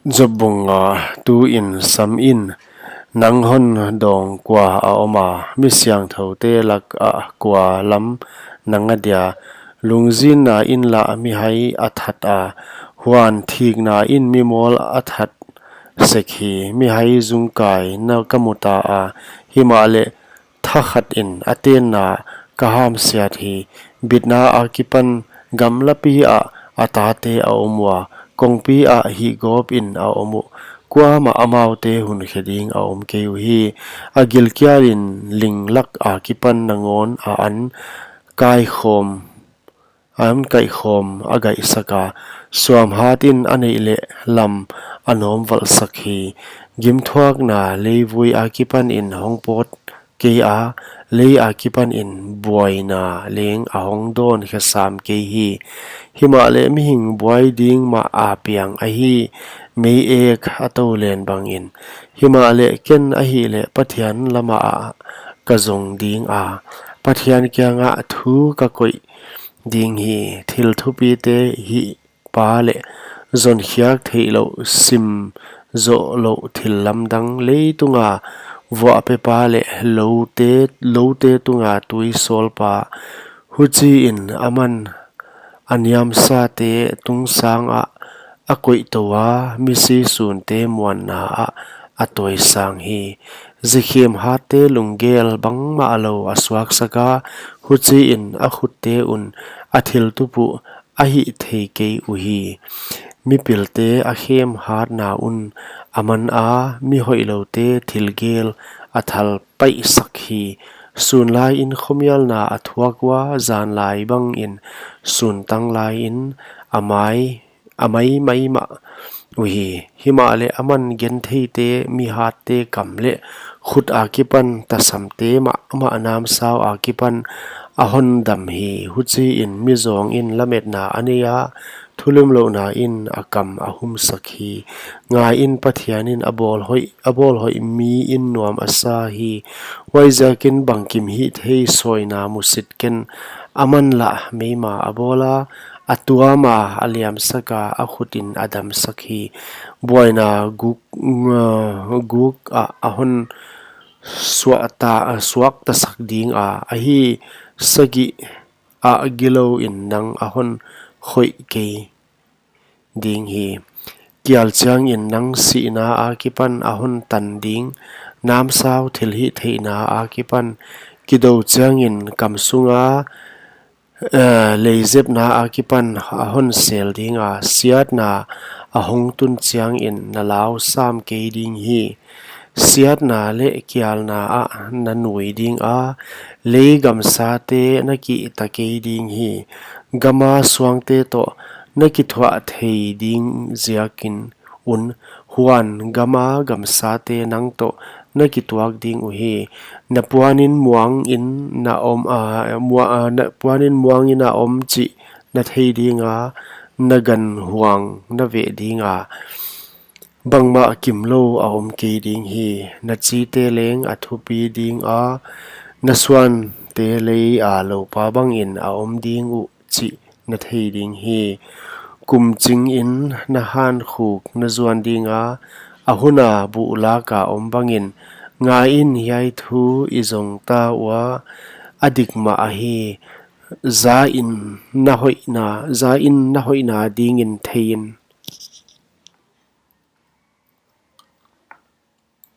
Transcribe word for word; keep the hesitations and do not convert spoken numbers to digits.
Job bung nga. Tuin sam in, nang hon dawng kua a om a, mi siangthoute lak ah kua lam nang a dia? Lungzinna in lah mihai a that a, huan thikna in mimawl a that sek hi. Mihai zungkai na ka mu ta a, himahleh thakhat in a tenna ka hamsiat hi. Bitna akipan gamlapi ah a tate a om ua, kongpi ah hihgawp in a om uh. Kuamah amaute hun khe ding a om kei uhi. A gilkial in ling lak akipan nangawn a an kaikhawm, an kaikhawm a gaihsak a, suamhat in a neih leh lam a nawmvalhsak hi. Gimthuakna leivui akipan in hong pawt kei a, lei akipan in buaina leng a hong dawn khe sam kei hi. Himahleh mihing buai ding mah a piang ahi, mei ek a to len bangin. Himahleh ken ahihleh Pathian lamah ka zong ding a, Pathian kiangah thu ka koih ding hi. Thil thupite hih pa leh zonkhiak theih louh, sim zoh louh thil lamdang, leitunga vuah pe pa leh loute, loute tunga tui sawl pa. Huchiin aman a niamsate tungsang ah a koih tou a, misi sunte muanna ah a tawisang hi. Zikhem hatte lunggel bangmah lou a suaksak a, huchiin a khutte un a thil tup uh a hih thei kei uhi. Mipilte a khem hatna un a man a, mi hoihloute thil gel a thal paihsak hi. Sun lai in khomialna a thuak ua, zan lai bangin sun tang lai in a mai, a mai maimah uhi. Himahleh aman gentheite, mihatte kam leh khut akipan, tasamte mahmah namsau akipan a hon dam hi. Huchiin mizawng in lametna a nei a, thulimlouhna in a kam a humsak hi. Ngai in, Pathian in a bawl hoih, a bawl hoih mi in nuam a sa hi. Huaiziakin bangkim hihthei sawina musit ken. Aman lah meima a bawl a, a tuam a, a liamsak a, a khut in a damsak hi. Buaina guk, guk ah a hon suakta, suaktasak ding a, ahi sagih ah gilou in nang a hon khoih kei ding hi. Kial chiangin nang sihna akipan a hon tan ding, namsau thilhihtheihna akipan kidou chiangin kam sunga, eh, leizepna akipan a hon sel ding a, siatna a hong tun chiangin na lau sam kei ding hi. Siatna leh kialna ah na nui ding a, lei gamsate na kihta kei ding hi. Gama suangte toh na kithuah thei ding ziakin un, huan gama gamsate nang toh na kituak ding uhi. Na puanin muang in na om, ah, mua-, ah, na puanin muang in a om chih na thei ding a, na gan huang na veh ding a, bangmah kimlou a om kei ding hi. Na chite leng a thupi ding a, na suante lei a loupa bangin a om ding uh chih na thei ding hi. Kum chingin na hankhuk na zuan ding a, a hun a buh lak a om bangin. Ngai in, hiai thu i zong ta ua, a dik mah ahi. Za in na hoihna, za in na hoihna dingin thei in.